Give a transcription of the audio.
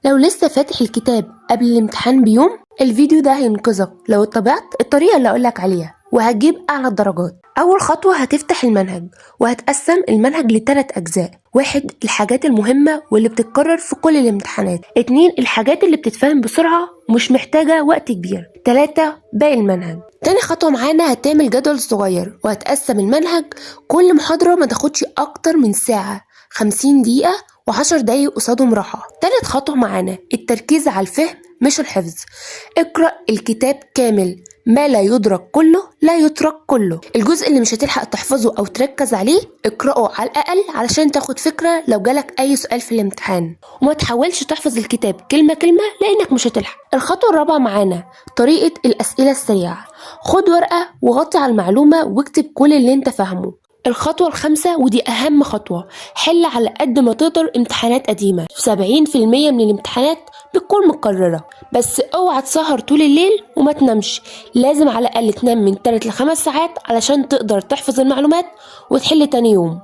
لو لسه فاتح الكتاب قبل الامتحان بيوم، الفيديو ده هينقذك لو اتبعت الطريقة اللي أقولك عليها وهتجيب أعلى الدرجات. أول خطوة هتفتح المنهج وهتقسم المنهج لثلاث أجزاء. واحد، الحاجات المهمة واللي بتتكرر في كل الامتحانات. اتنين، الحاجات اللي بتتفهم بسرعة ومش محتاجة وقت كبير. تلاتة، باقي المنهج. تاني خطوة معانا هتعمل جدول صغير وهتقسم المنهج، كل محاضرة ما تاخدش أكتر من ساعة، 50 دقيقة و10 دقايق قصادهم راحة. تالت خطوة معانا التركيز على الفهم مش الحفظ. اقرأ الكتاب كامل، ما لا يدرك كله لا يترك كله. الجزء اللي مش هتلحق تحفظه أو تركز عليه اقرأه على الأقل علشان تاخد فكرة لو جالك أي سؤال في الامتحان، وما تحاولش تحفظ الكتاب كلمة كلمة لأنك مش هتلحق. الخطوة الرابعة معانا طريقة الأسئلة السريعة. خد ورقة وغطي على المعلومة واكتب كل اللي انت فاهمه. الخطوة الخامسة، ودي أهم خطوة، حل على قد ما تقدر امتحانات قديمة. 70% من الامتحانات بتكون متكررة. بس اوعى تسهر طول الليل وما تنامش، لازم على الأقل تنام من 3 ل 5 ساعات علشان تقدر تحفظ المعلومات وتحل تاني يوم.